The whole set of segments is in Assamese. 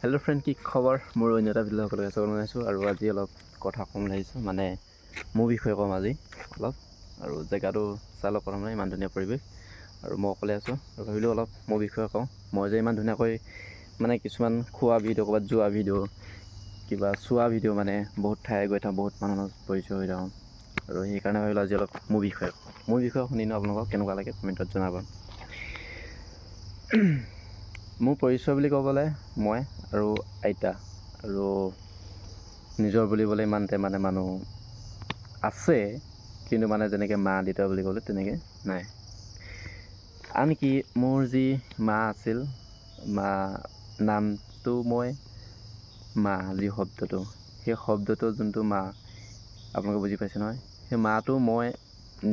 হেল্ল' ফ্ৰেণ্ড, কি খবৰ? মোৰ অন্য এটা ভিডিঅ' সকলোকে স্বাগতম জনাইছোঁ। আৰু আজি অলপ কথা ক'ম বুলি ভাবিছোঁ, মানে মোৰ বিষয়ে ক'ম আজি অলপ। আৰু জেগাটো চাই লওক প্ৰথমতে, ইমান ধুনীয়া পৰিৱেশ আৰু মই অকলে আছোঁ আৰু ভাবিলোঁ অলপ মোৰ বিষয়ে কওঁ। মই যে ইমান ধুনীয়াকৈ মানে কিছুমান খোৱা ভিডিঅ', ক'ৰবাত যোৱা ভিডিঅ', কিবা চোৱা ভিডিঅ', মানে বহুত ঠাই গৈ থাকোঁ, বহুত মানুহৰ লগত পৰিচয় হৈ থাকোঁ আৰু সেইকাৰণে ভাবিলোঁ আজি অলপ মোৰ বিষয়ে কওঁ। মোৰ বিষয়ে শুনি ন আপোনালোকক কেনেকুৱা লাগে কমেণ্টত জনাব। মোৰ পৰিচয় বুলি ক'বলৈ মই আৰু আইতা আৰু নিজৰ বুলিবলৈ ইমানতে মানে মানুহ আছে, কিন্তু মানে যেনেকৈ মা দেউতা বুলি ক'লে তেনেকৈ নাই। আনকি মোৰ যি মা আছিল, মা নামটো মই মা যি শব্দটো, সেই শব্দটো যোনটো মা, আপোনালোকে বুজি পাইছে নহয়, সেই মাটো মই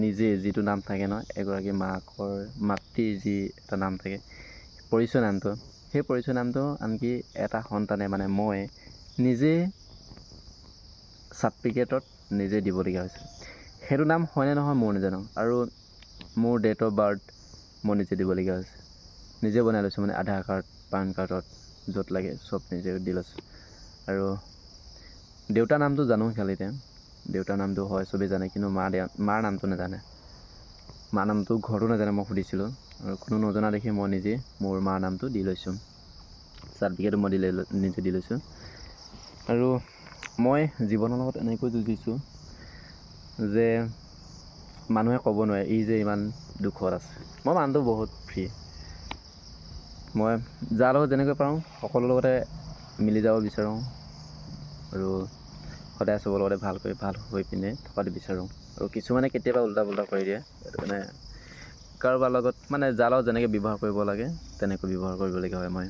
নিজে যিটো নাম থাকে নহয়, এগৰাকী মাকৰ মাতৃৰ যি এটা নাম থাকে পৰিচয় নামটো, সেই পৰিচয় নামটো আনকি এটা সন্তানে মানে মই নিজে চাৰ্টিফিকেটত নিজে দিবলগীয়া হৈছে। সেইটো নাম হয়নে নহয় মই নাজানো। আৰু মোৰ ডেট অফ বাৰ্থ মই নিজে দিবলগীয়া হৈছে, নিজে বনাই লৈছোঁ, মানে আধাৰ কাৰ্ড, পান কাৰ্ডত য'ত লাগে চব নিজে দি লৈছোঁ। আৰু দেউতাৰ নামটো জানো, খালি এতিয়া দেউতাৰ নামটো হয় চবেই জানে, কিন্তু মা দে মাৰ নামটো নাজানে। মাৰ নামটো ঘৰতো নাজানে, মই সুধিছিলোঁ আৰু কোনো নজনা দেখি মই নিজে মোৰ মাৰ নামটো দি লৈছোঁ, চাৰ্টিফিকেটো মই দি নিজে দি লৈছোঁ। আৰু মই জীৱনৰ লগত এনেকৈ যুঁজিছোঁ যে মানুহে ক'ব নোৱাৰে ই যে ইমান দুখত আছে। মই মানুহটো বহুত ফ্ৰী, মই যাৰ লগত যেনেকৈ পাৰোঁ সকলোৰ লগতে মিলি যাব বিচাৰোঁ আৰু সদায় চবৰ লগতে ভালকৈ ভাল হৈ পিনে থকাটো বিচাৰোঁ। আৰু কিছুমানে কেতিয়াবা উল্টা পুল্টা কৰি দিয়ে, সেইটো কাৰণে কাৰোবাৰ লগত মানে যাৰ লগত যেনেকৈ ব্যৱহাৰ কৰিব লাগে তেনেকৈ ব্যৱহাৰ কৰিবলগীয়া হয় মই।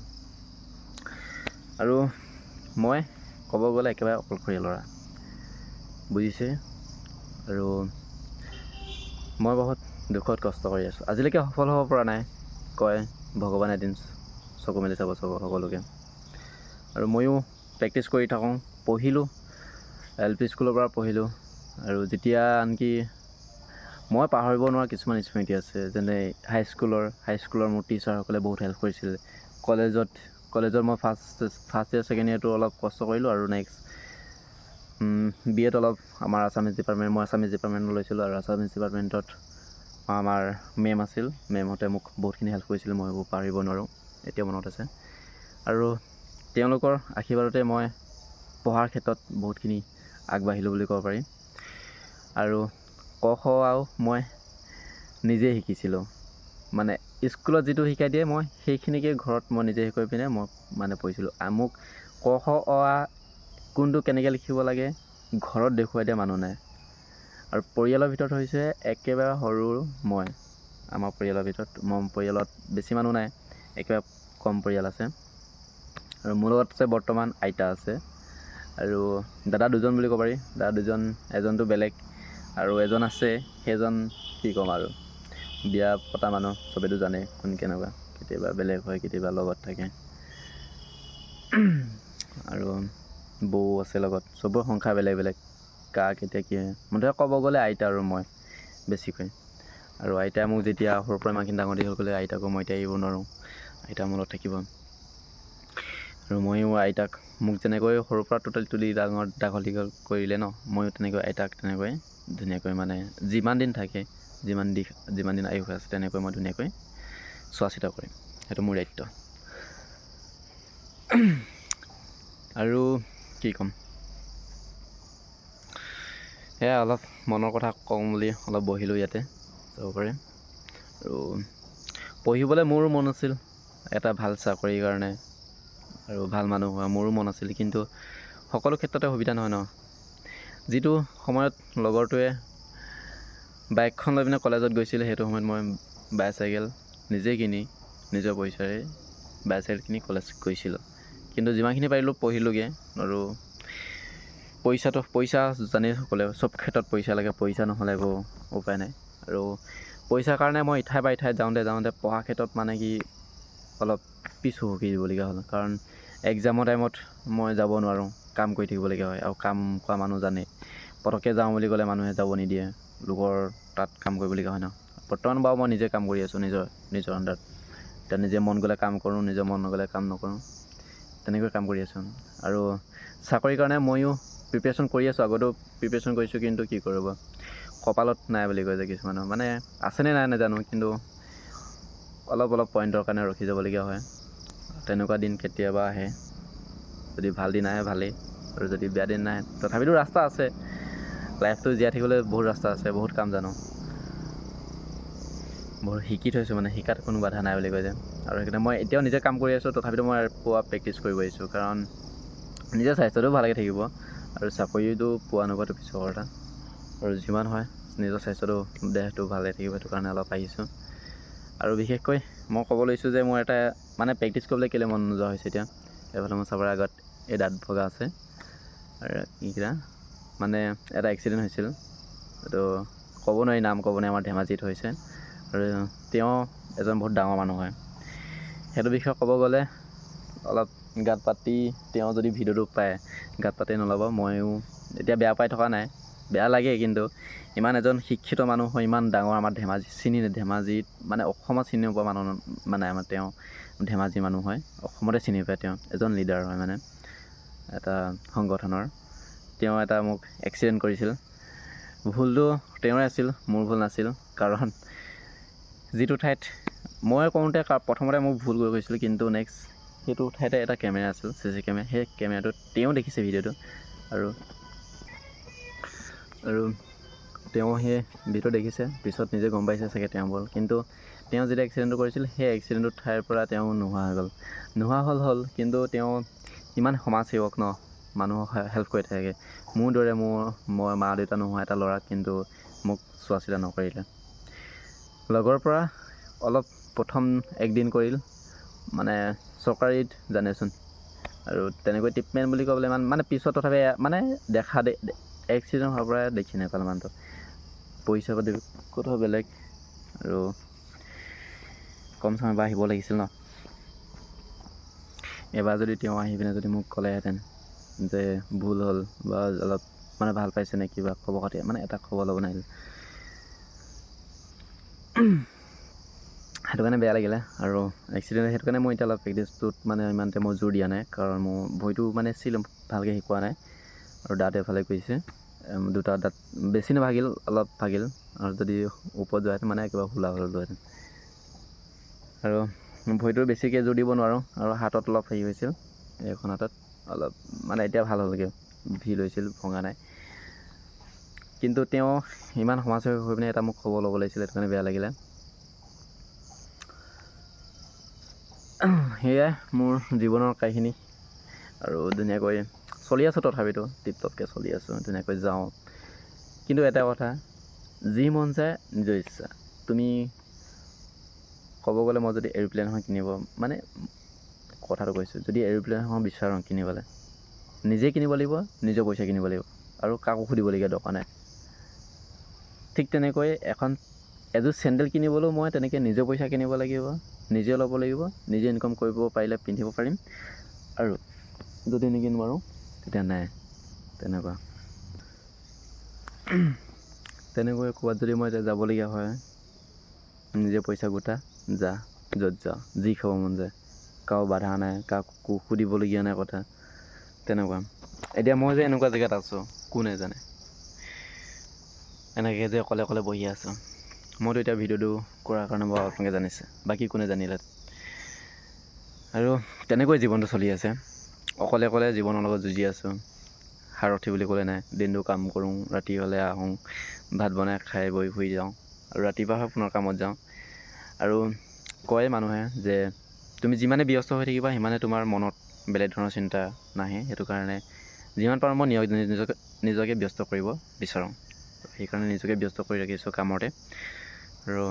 আৰু মই ক'ব গ'লে একেবাৰে অকলশৰীয়া ল'ৰা, বুজিছে। আৰু মই বহুত দুখত কষ্ট কৰি আছোঁ, আজিলৈকে সফল হ'ব পৰা নাই। কয় ভগৱানে এদিন চকু মেলি চাব চব সকলোকে। আৰু ময়ো প্ৰেক্টিছ কৰি থাকোঁ, পঢ়িলোঁ, এল পি স্কুলৰ পৰা পঢ়িলোঁ। আৰু যেতিয়া আনকি মই পাহৰিব নোৱাৰা কিছুমান স্মৃতি আছে, যেনে হাইস্কুলৰ মোৰ টিচাৰসকলে বহুত হেল্প কৰিছিল। কলেজত মই ফাৰ্ষ্ট ইয়েৰ ছেকেণ্ড ইয়েৰটো অলপ কষ্ট কৰিলোঁ আৰু নেক্সট বি এত অলপ আমাৰ আছামিজ ডিপাৰ্টমেণ্ট, মই আছামিজ ডিপাৰ্টমেণ্টত লৈছিলোঁ আৰু আছামিজ ডিপাৰ্টমেণ্টত আমাৰ মেম আছিল, মেমহঁতে মোক বহুতখিনি হেল্প কৰিছিল, মই এইবোৰ পাহৰিব নোৱাৰোঁ, এতিয়াও মনত আছে। আৰু তেওঁলোকৰ আশীৰ্বাদতে মই পঢ়াৰ ক্ষেত্ৰত বহুতখিনি আগবাঢ়িলোঁ বুলি ক'ব পাৰি। আৰু ক খ আও মই নিজে শিকিছিলোঁ, মানে স্কুলত যিটো শিকাই দিয়ে মই সেইখিনিকে ঘৰত মই নিজে শিকাই পিনে মই মানে পঢ়িছিলোঁ। মোক ক খ অ আ কোনটো কেনেকৈ লিখিব লাগে ঘৰত দেখুৱাই দিয়া মানুহ নাই। আৰু পৰিয়ালৰ ভিতৰত হৈছে একেবাৰে সৰু মই, আমাৰ পৰিয়ালৰ ভিতৰত মই পৰিয়ালত বেছি মানুহ নাই, একেবাৰে কম পৰিয়াল আছে। আৰু মোৰ লগত আছে বৰ্তমান আইতা আছে আৰু দাদা দুজন বুলি ক'ব পাৰি। দাদা দুজন, এজনটো বেলেগ আৰু এজন আছে, সেইজন কি ক'ম আৰু, বিয়া পতা মানুহ চবেইতো জানে কোন কেনেকুৱা, কেতিয়াবা বেলেগ হয় কেতিয়াবা লগত থাকে। আৰু বৌ আছে লগত, চবৰে সংসাৰ বেলেগ বেলেগ, কাৰ কেতিয়া কি হয়। মুঠতে ক'ব গ'লে আইতা আৰু মই বেছিকৈ। আৰু আইতাই মোক যেতিয়া সৰুৰ পৰা ইমানখিনি ডাঙৰ দীঘল কৰিলে, আইতাকো মই এতিয়া এৰিব নোৱাৰোঁ, আইতা মোৰ লগত থাকিব। আৰু ময়ো আইতাক মোক যেনেকৈ সৰুৰ পৰা টোটেল তুলি ডাঙৰ দীঘল দীঘল কৰিলে ন, ময়ো তেনেকৈ আইতাক তেনেকৈ ধুনীয়াকৈ মানে যিমান দিন থাকে, যিমান দিন আয়ুস আছে তেনেকৈ মই ধুনীয়াকৈ চোৱা চিতা কৰিম, সেইটো মোৰ দায়িত্ব। আৰু কি ক'ম, সেয়া অলপ মনৰ কথা কওঁ বুলি অলপ বহিলোঁ ইয়াতে, যাব পাৰে। আৰু পঢ়িবলৈ মোৰো মন আছিল, এটা ভাল চাকৰিৰ কাৰণে আৰু ভাল মানুহ হোৱা মোৰো মন আছিল, কিন্তু সকলো ক্ষেত্ৰতে সুবিধা নহয় ন। যিটো সময়ত লগৰটোৱে বাইকখন লৈ পিনে কলেজত গৈছিল, সেইটো সময়ত মই বাইচাইকেল নিজে কিনি নিজৰ পইচাৰে বাইচাইকেল কিনি কলেজ গৈছিলোঁ। কিন্তু যিমানখিনি পাৰিলোঁ পঢ়িলোঁগৈ। আৰু পইচা জানেই সকলোৱে, চব ক্ষেত্ৰত পইচা লাগে, পইচা নহ'লে একো উপায় নাই। আৰু পইচাৰ কাৰণে মই ইঠাইৰ পৰা ইঠাইত যাওঁতে যাওঁতে পঢ়াৰ ক্ষেত্ৰত মানে কি অলপ পিছ হুঁহকি দিবলগীয়া হ'ল, কাৰণ এক্সামৰ টাইমত মই যাব নোৱাৰোঁ, কাম কৰি থাকিবলগীয়া হয়। আৰু কাম কৰা মানুহ জানেই, পটককৈ যাওঁ বুলি ক'লে মানুহে যাব নিদিয়ে, লোকৰ তাত কাম কৰিবলগীয়া হয় ন। বৰ্তমান বাৰু মই নিজে কাম কৰি আছোঁ, নিজৰ নিজৰ আণ্ডাৰত। এতিয়া নিজে মন গ'লে কাম কৰোঁ, নিজৰ মন নগ'লে কাম নকৰোঁ। তেনেকৈ কাম কৰি আছোঁ। আৰু চাকৰিৰ কাৰণে ময়ো প্ৰিপেৰেশ্যন কৰি আছোঁ, আগতেও প্ৰিপেৰেশ্যন কৰিছোঁ, কিন্তু কি কৰিব, কপালত নাই বুলি কয় যে কিছুমানৰ, মানে আছেনে নাই নাজানো, কিন্তু অলপ অলপ পইণ্টৰ কাৰণে ৰখি যাবলগীয়া হয়। তেনেকুৱা দিন কেতিয়াবা আহে, যদি ভাল দিন আহে ভালেই, আৰু যদি বেয়া দিন নাহে তথাপিতো ৰাস্তা আছে। লাইফটো জীয়াই থাকিবলৈ বহুত ৰাস্তা আছে, বহুত কাম জানো, বহুত শিকি থৈছোঁ, মানে শিকাত কোনো বাধা নাই বুলি কয় যে। আৰু সেইকাৰণে মই এতিয়াও নিজে কাম কৰি আছোঁ, তথাপিতো মই পুৱা প্ৰেক্টিছ কৰিব আহিছোঁ, কাৰণ নিজৰ স্বাস্থ্যটো ভালকৈ থাকিব আৰু চাকৰিটো পোৱা নোপোৱাটো পিছৰ কথা, আৰু যিমান হয় নিজৰ স্বাস্থ্যটো দেহটো ভালে থাকিব, সেইটো কাৰণে অলপ আহিছোঁ। আৰু বিশেষকৈ মই ক'ব লৈছোঁ যে মোৰ এটা মানে প্ৰেক্টিছ কৰিবলৈ কেলৈ মন নোযোৱা হৈছে এতিয়া, এইফালে মোৰ চবৰে আগত এই দাঁত ভগা আছে আৰু এইকেইটা মানে এটা এক্সিডেণ্ট হৈছিল, এইটো ক'ব নোৱাৰি, নাম ক'ব নোৱাৰি, আমাৰ ধেমাজিত হৈছে। আৰু তেওঁ এজন বহুত ডাঙৰ মানুহ হয়, সেইটো বিষয়ে ক'ব গ'লে অলপ গাত পাতি, তেওঁ যদি ভিডিঅ'টো পায় গাত পাতি নল'ব, ময়ো এতিয়া বেয়া পাই থকা নাই, বেয়া লাগে, কিন্তু ইমান এজন শিক্ষিত মানুহ হয়, ইমান ডাঙৰ, আমাৰ ধেমাজি চিনি, ধেমাজিত মানে অসমত চিনি নোপোৱা মানুহ মানে আমাৰ তেওঁ ধেমাজি মানুহ হয়, অসমতে চিনি পায়, তেওঁ এজন লিডাৰ হয় মানে এটা সংগঠনৰ। তেওঁ এটা মোক এক্সিডেণ্ট কৰিছিল, ভুলটো তেওঁৰে আছিল, মোৰ ভুল নাছিল, কাৰণ যিটো ঠাইত মই কৰোঁতে প্ৰথমতে মোক ভুল কৰি গৈছিল, কিন্তু নেক্সট সেইটো ঠাইতে এটা কেমেৰা আছিল, চি চি কেমেৰা, সেই কেমেৰাটোত তেওঁ দেখিছে ভিডিঅ'টো, আৰু আৰু তেওঁ সেই ভিডিঅ' দেখিছে, পিছত নিজে গম পাইছে চাগে তেওঁ ভুল, কিন্তু তেওঁ যেতিয়া এক্সিডেণ্টটো কৰিছিল সেই এক্সিডেণ্টটোৰ ঠাইৰ পৰা তেওঁ নোহোৱা হৈ গ'ল, নোহোৱা হ'ল, কিন্তু তেওঁ ইমান সমাজসেৱক ন, মানুহক হেল্প কৰি থাকে, মোৰ দৰে মই মা দেউতা নোহোৱা এটা ল'ৰাক কিন্তু মোক চোৱা চিতা নকৰিলে। লগৰ পৰা অলপ প্ৰথম একদিন কৰিল, মানে চৰকাৰীত জানেচোন, আৰু তেনেকৈ ট্ৰিটমেণ্ট বুলি ক'বলৈ ইমান মানে পিছত তথাপি মানে দেখা এক্সিডেণ্ট হোৱাৰ পৰাই দেখি নাপালে মানুহটো, পইচা পাতি কথা বেলেগ, আৰু কম সময় এবাৰ আহিব লাগিছিল ন। এবাৰ যদি তেওঁ আহি পিনে যদি মোক ক'লেহেঁতেন যে ভুল হ'ল বা অলপ মানে ভাল পাইছে নে কিবা খবৰ খাতি মানে এটা খবৰ ল'ব নাহিল, সেইটো কাৰণে বেয়া লাগিলে। আৰু এক্সিডেণ্ট সেইটো কাৰণে মই এতিয়া অলপ প্ৰেক্টিছটোত মানে ইমানতে মই জোৰ দিয়া নাই, কাৰণ মোৰ ভৰিটো মানে ছিল ভালকৈ শিকোৱা নাই, আৰু দাঁত এফালে গৈছে, দুটা দাঁত বেছি নাভাগিল, অলপ ভাগিল, আৰু যদি ওপৰত যোৱাহেঁতেন মানে একেবাৰে হোলা হ'লোহেঁতেন। আৰু ভৰিটো বেছিকৈ জোৰ দিব নোৱাৰোঁ, আৰু হাতত অলপ হেৰি হৈছিল, এইখন হাতত অলপ মানে এতিয়া ভাল হ'লগৈ, ভিৰ হৈছিল, ভঙা নাই, কিন্তু তেওঁ ইমান সমাজসেৱক হৈ পিনে এটা মোক খবৰ ল'ব লাগিছিলে, সেইটো কাৰণে বেয়া লাগিলে। সেয়াই মোৰ জীৱনৰ কাহিনী, আৰু ধুনীয়াকৈ চলি আছোঁ, তথাপিতো টিপটপকৈ চলি আছোঁ, ধুনীয়াকৈ যাওঁ। কিন্তু এটা কথা, যি মন যায় নিজৰ ইচ্ছা, তুমি ক'ব গ'লে মই যদি এৰোপ্লেন এখন কিনিব, মানে কথাটো কৈছোঁ, যদি এৰোপ্লেন এখন বিচাৰোঁ কিনিবলৈ, নিজে কিনিব লাগিব, নিজৰ পইচা কিনিব লাগিব, আৰু কাকো সুধিবলগীয়া দৰকাৰ নাই। ঠিক তেনেকৈ এযোৰ চেণ্ডেল কিনিবলৈও মই তেনেকৈ নিজৰ পইচা কিনিব লাগিব, নিজে ল'ব লাগিব, নিজে ইনকাম কৰিব পাৰিলে পিন্ধিব পাৰিম, আৰু যদি নেকি নোৱাৰোঁ তেতিয়া নাই। তেনেকুৱা তেনেকৈ ক'ৰবাত যদি মই এতিয়া যাবলগীয়া হয়, নিজে পইচা গোটা, যা য'ত যাওঁ, যি খাব মন যায়, কাৰো বাধা নাই, কাকো সুধিবলগীয়া নাই কথা, তেনেকুৱা। এতিয়া মই যে এনেকুৱা জেগাত আছোঁ কোনে জানে, এনেকৈ যে অকলে অকলে বহি আছোঁ, মইতো এতিয়া ভিডিঅ'টো কৰাৰ কাৰণে বাৰু আপোনালোকে জানিছে, বাকী কোনে জানিলে। আৰু তেনেকৈ জীৱনটো চলি আছে, অকলে অকলে জীৱনৰ লগত যুঁজি আছোঁ, সাৰথি বুলি ক'লে নাই, দিনটো কাম কৰোঁ, ৰাতি হ'লে আহোঁ, ভাত বনাই খাই বৈ শুই যাওঁ, আৰু ৰাতিপুৱা হয় পুনৰ কামত যাওঁ। আৰু কয় মানুহে যে তুমি যিমানে ব্যস্ত হৈ থাকিবা সিমানে তোমাৰ মনত বেলেগ ধৰণৰ চিন্তা নাহে, সেইটো কাৰণে যিমান পাৰোঁ মই নিজকে ব্যস্ত কৰিব বিচাৰোঁ, সেইকাৰণে নিজকে ব্যস্ত কৰি ৰাখিছোঁ কামতে। আৰু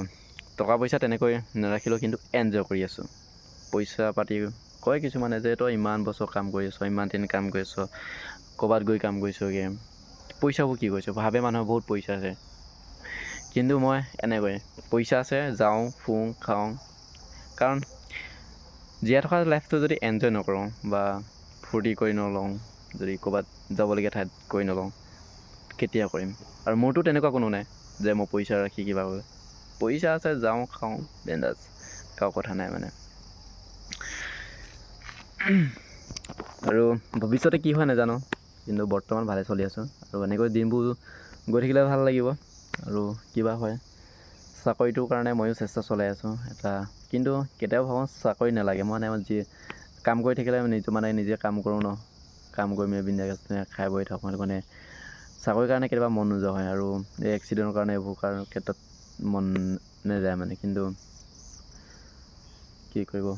টকা পইচা তেনেকৈ নাৰাখিলেও কিন্তু এনজয় কৰি আছোঁ। পইচা পাতি কয় কিছুমানে যে তই ইমান বছৰ কাম কৰি আছ, ইমান দিন কাম কৰি আছ, ক'ৰবাত গৈ কাম কৰিছগৈ, পইচাবোৰ কি কৰিছ, ভাবে মানুহৰ বহুত পইচা আছে, কিন্তু মই এনেকৈ পইচা আছে যাওঁ, ফুৰোঁ, খাওঁ, কাৰণ জীয়াই থকা লাইফটো যদি এনজয় নকৰোঁ বা ফূৰ্তি কৰি নলওঁ, যদি ক'ৰবাত যাবলগীয়া ঠাইত গৈ নলওঁ, কেতিয়া কৰিম। আৰু মোৰতো তেনেকুৱা কোনো নাই যে মই পইচা ৰাখি কিবা কৰিম, পইচা আছে যাওঁ, খাওঁ, বিন্দাছ, কাৰো কথা নাই মানে। আৰু ভৱিষ্যতে কি হয় নাজানো, কিন্তু বৰ্তমান ভালে চলি আছোঁ আৰু এনেকৈ দিনবোৰ গৈ থাকিলে ভাল লাগিব। আৰু কিবা হয়, চাকৰিটোৰ কাৰণে ময়ো চেষ্টা চলাই আছোঁ এটা, কিন্তু কেতিয়াও ভাবোঁ চাকৰি নালাগে। মই মানে যি কাম কৰি থাকিলে নিজৰ মানে নিজে কাম কৰোঁ ন, কাম কৰি মেলি বিন্দাছ খাই বৈ থাকোঁ। সেইটো কাৰণে চাকৰিৰ কাৰণে কেতিয়াবা মন নোযোৱা হয় আৰু এই এক্সিডেণ্টৰ কাৰণে এইবোৰ ক্ষেত্ৰত মন নাযায় মানে। কিন্তু কি কৰিব,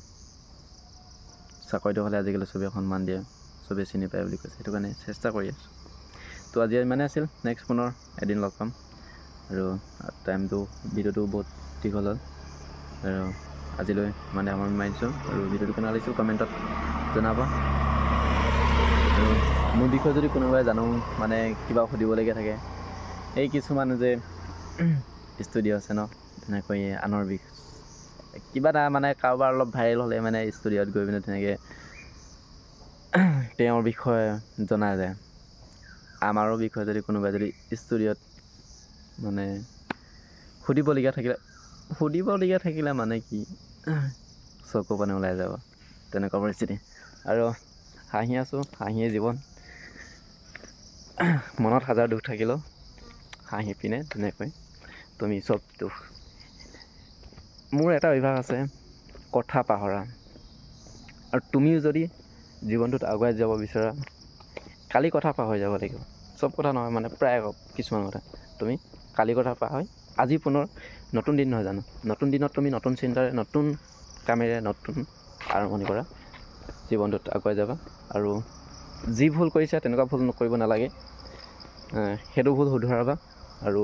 চাকৰিটো হ'লে আজিকালি চবেই সন্মান দিয়ে, চবেই চিনি পায় বুলি কৈছে, সেইটো কাৰণে চেষ্টা কৰি আছোঁ। তো আজি ইমানেই আছিল, নেক্সট পুনৰ এদিন লগ পাম। আৰু টাইমটো ভিডিঅ'টো বহুত দীঘল হ'ল আৰু আজিলৈ মানে সামৰণি মাৰিছোঁ। আৰু ভিডিঅ'টো কেনেকুৱা লাগিছিল কমেণ্টত জনাব। আৰু মোৰ বিষয়ে যদি কোনোবাই জানো মানে কিবা সুধিবলগীয়া থাকে, এই কিছুমান যে ষ্টুডিঅ' আছে ন, তেনেকৈ আনৰ কিবা এটা মানে কাৰোবাৰ অলপ ভাইৰেল হ'লে মানে ষ্টুডিঅ'ত গৈ পিনে তেনেকৈ তেওঁৰ বিষয়ে জনা যায়। আমাৰো বিষয়ে যদি কোনোবাই যদি ষ্টুডিঅ'ত মানে সুধিবলগীয়া থাকিলে মানে কি চকু পানী ওলাই যাব, তেনেকুৱা পৰিস্থিতি। আৰু হাঁহি আছোঁ, হাঁহিয়ে জীৱন। মনত হাজাৰ দুখ থাকিলেও হাঁহি পিনে ধুনীয়াকৈ তুমি চব দুখ। মোৰ এটা অভ্যাস আছে কথা পাহৰা। আৰু তুমিও যদি জীৱনটোত আগুৱাই যাব বিচৰা, কালি কথা পাহৰি যাব লাগিব। চব কথা নহয় মানে প্ৰায় কিছুমান কথা তুমি কালি কথা পাহৰি আজি পুনৰ নতুন দিন নহয় জানো, নতুন দিনত তুমি নতুন চিন্তাৰে, নতুন কামেৰে, নতুন আৰম্ভণি কৰা, জীৱনটোত আগুৱাই যাবা। আৰু যি ভুল কৰিছা তেনেকুৱা ভুল নকৰিব নালাগে, সেইটো ভুল শুধৰাবা। আৰু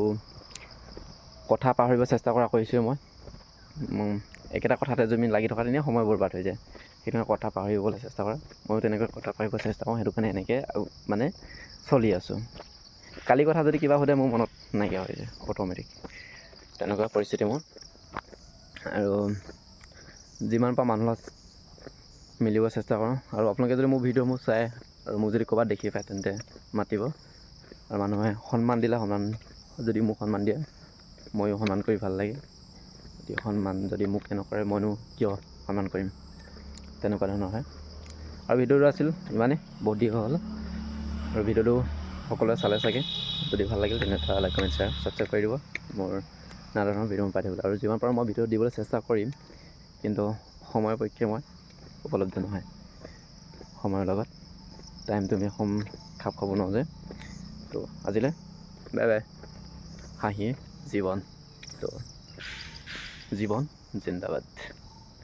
কথা পাহৰিব চেষ্টা কৰা কৰিছোঁৱে মই। একেটা কথাতে যদি লাগি থকা তেনে সময় বৰবাদ হৈ যায়, সেইকাৰণে কথা পাহৰিবলৈ চেষ্টা কৰা। ময়ো তেনেকৈ কথা পাহৰিব চেষ্টা কৰোঁ, সেইটো কাৰণে এনেকৈ মানে চলি আছোঁ। কালি কথা যদি কিবা সোধে মোৰ মনত নাইকিয়া হৈ যায় অট'মেটিক, তেনেকুৱা পৰিস্থিতি মোৰ। আৰু যিমান পাৰোঁ মানুহৰ লগত মিলিব চেষ্টা কৰোঁ। আৰু আপোনালোকে যদি মোৰ ভিডিঅ'সমূহ চায় আৰু মোক যদি ক'ৰবাত দেখি পায় তেন্তে মাতিব। আৰু মানুহে সন্মান দিলে সন্মান, যদি মোক সন্মান দিয়ে ময়ো সন্মান কৰি ভাল লাগে। যদি সন্মান যদি মোক নকৰে মইনো কিয় সন্মান কৰিম, তেনেকুৱা ধৰণৰ হয়। আৰু ভিডিঅ'টো আছিল ইমানেই, বহুত দীঘল হ'ল। আৰু ভিডিঅ'টো সকলোৱে চালে চাগে, যদি ভাল লাগিল তেনে এটা লাইক, কমেণ্ট, শ্বেয়াৰ, ছাবস্ক্ৰাইব কৰি দিব মোৰ নানা ধৰণৰ ভিডিঅ' পাই থাকিবলৈ। আৰু যিমান পাৰোঁ মই ভিডিঅ' দিবলৈ চেষ্টা কৰিম, কিন্তু সময়ৰ পক্ষে মই উপলব্ধ নহয়। সময়ৰ লগত টাইমটো আমি খাপ খাব নোৱাৰোঁ যে। তো আজিলৈ বাই বাই। হাঁহিয়ে জীৱন, তো জীৱন জিন্দাবাদ।